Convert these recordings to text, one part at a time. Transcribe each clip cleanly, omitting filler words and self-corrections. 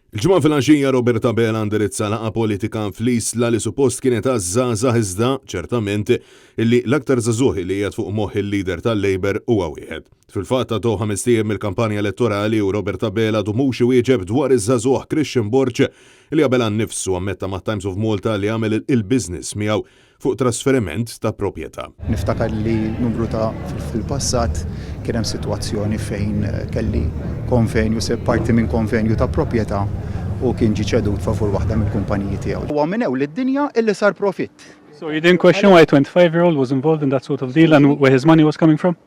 Il-Ġimgħa filgħaxija Robert Abela indirizza laqgħa politika fl-Isla li suppost kienet għaż-żgħażagħ iżda, ċertament, illi l-aktar żagħżugħ li qiegħed fuq moħħ il-leader tal-Labour huwa wieħed. Fil-fatt għaddew ħamest ijiem mill-kampanja elettorali u Robert Abela għadu mhux iwieġeb dwar iż-żagħżugħ Christian Borg li Abela nnifsu ammetta mat-Times of Malta li għamel il-business miegħu fuq trasferiment ta' proprjetà. Niftakar li numru ta' fil-passat kien hemm sitwazzjoni fejn kelli konvenju, se parti minn konvenju ta' proprjetà u kien ġie ċedut favur waħda mill-kumpaniji tiegħu. Huwa minn ewl id-dinja illi sar profitt. So you didn't question why a 25 year old was involved in that sort of deal and where his money was coming from?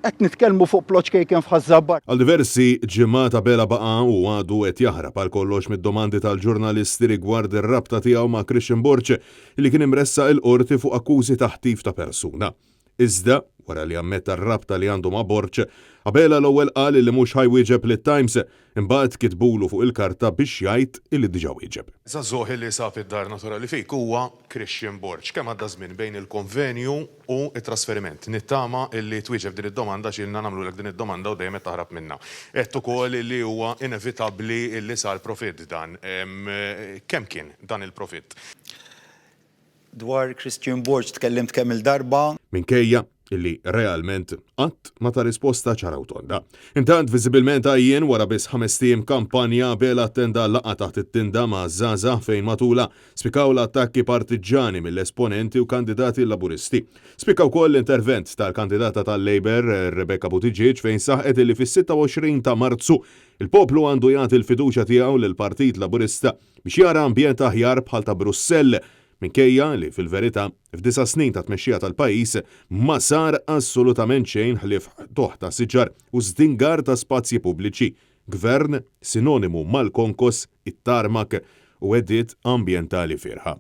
Qed nitkellmu fuq plot ċkejken f'Ħaż-Żabbar. Għal diversi ġimgħat Abela baqa' u għadu qed jaħrab għal kollox mid-domandi tal-ġurnalisti rigward ir-rabta tiegħu ma' Christian Borg li kien imressaq il-Qorti fuq akkużi ta' ħtif ta' persuna. Iżda, wara li ammetta r-rabta li għandu ma' Borg, Abela l-ewwel qal li mhux ħa jwieġeb lit-Times, imbagħad kitbulu fuq il-karta biex jgħid li diġà wieġeb. Żagħżugħ li sab id-dar naturali fik huwa Christian Borg. Kemm għadda żmien bejn il-konvenju u t-trasferiment? Nittama illi twieġeb din id-domanda għax ilna nagħmlulek din id-domanda u dejjem qed taħrab minnha. Għedt ukoll illi huwa inevitabbli illi sar profitt dan. Kemm kien dan il-profitt? Dwar Christian Borg tkellimt kemm-il darba. Minkejja illi realment qatt ma ta risposta ċara u tonda. Intant viżibilment għajjien wara biss ħamest ijiem kampanja Abela attenda laqgħa taħt it-tinda ma' żgħażagħ fejn matulha spikkaw l-attakki partiġġani mill-esponenti u kandidati Laburisti. Spikka wkoll l-intervent tal-kandidata tal-Labour Rebecca Buttigieg fejn saħqet illi fis-26 ta' Marzu il-poplu għandu jagħti l-fiduċja tiegħu lill-Partit Laburista biex jara ambjent aħjar bħal ta' Brussell, minkejja li fil-verità f'disa' snin ta' tmexxija tal-pajjiż ma sar assolutament xejn ħlief qtugħ ta' siġar u żdingar ta' spazji pubbliċi, gvern sinonimu mal-konkos, it-tarmak u wegħdiet ambjentali fierħa.